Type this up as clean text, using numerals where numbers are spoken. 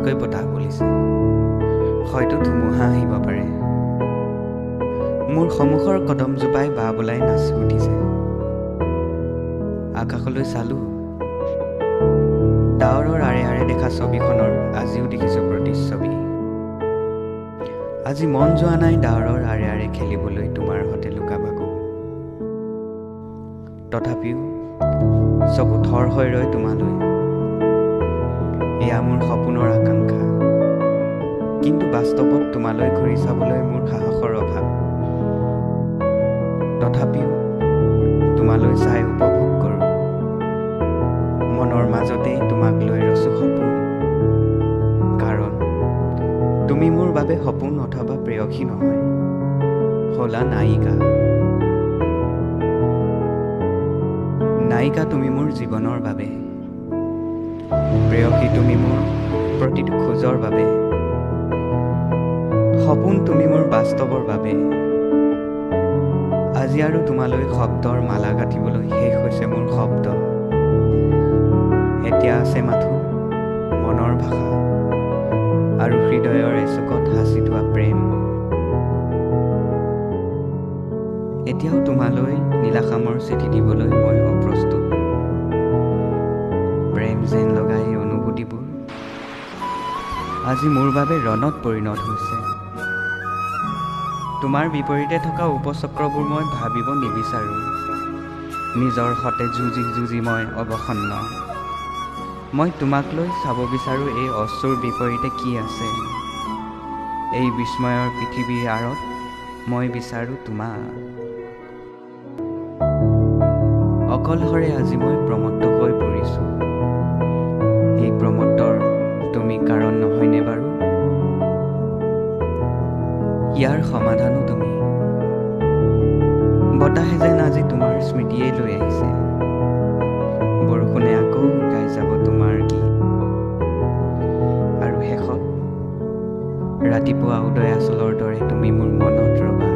পাতলকৈ বতাহ বলিছে, হয়তো ধুমুহা আহিব পাৰে। মোৰ সন্মুখৰ কদমজোপাই বা বোলাই নাচি উঠিছে। আকাশলৈ চালোঁ, ডাৱৰৰ আঁৰে আঁৰে দেখা ছবিখনৰ আজিও দেখিছোঁ প্ৰতিচ্ছবি। আজি মন যোৱা নাই ডাৱৰৰ আঁৰে আঁৰে খেলিবলৈ তোমাৰ সতে লুকা ভাকু। তথাপিও চকু থৰ হৈ ৰয় তোমালৈ। এয়া মোৰ সপোনৰ আকাংক্ষা, কিন্তু বাস্তৱত তোমালৈ ঘূৰি চাবলৈ মোৰ সাহসৰ অভাৱ। তথাপিও তোমালৈ চাই উপভোগ কৰোঁ। মনৰ মাজতেই তোমাক লৈ ৰচোঁ সপোন, কাৰণ তুমি মোৰ বাবে সপোন অথবা প্ৰেয়সী নহয়, হ'লা নায়িকা। নায়িকা তুমি মোৰ জীৱনৰ বাবে, প্ৰেয়সী তুমি মোৰ প্ৰতিটো খোজৰ বাবে, সপোন তুমি মোৰ বাস্তৱৰ বাবে। আজি আৰু তোমালৈ শব্দৰ মালা গাঁঠিবলৈ শেষ হৈছে মোৰ শব্দ। এতিয়া আছে মাথোঁ মনৰ ভাষা আৰু হৃদয়ৰ এচুকত সাঁচি থোৱা প্ৰেম। এতিয়াও তোমালৈ নীলাখামৰ চিঠি দিবলৈ মই অপ্ৰস্তুত। প্ৰেম যেন লগা এই অনুভূতিবোৰ আজি মোৰ বাবে ৰণত পৰিণত হৈছে। তোমাৰ বিপৰীতে থকা উপচক্ৰবোৰ মই ভাবিব নিবিচাৰোঁ। নিজৰ সতে যুঁজি যুঁজি মই অৱসন্ন। মই তোমাক লৈ চাব বিচাৰোঁ এই অশ্ৰুৰ বিপৰীতে কি আছে। এই বিস্ময়ৰ পৃথিৱীৰ আঁৰত মই বিচাৰোঁ তোমাক। অকলশৰে আজি মই প্ৰমত্ত হৈ পৰিছোঁ। এই প্ৰমত্তৰ তুমি কাৰণ নহয়নে বাৰু? ইয়াৰ সমাধানো তুমি। বতাহে যেন আজি তোমাৰ স্মৃতিয়েই লৈ আহিছে। বৰষুণে আকৌ গাই যাব তোমাৰ গীত। আৰু শেষত ৰাতিপুৱা উদয়াচলৰ দৰে তুমি মোৰ মনত ৰবা।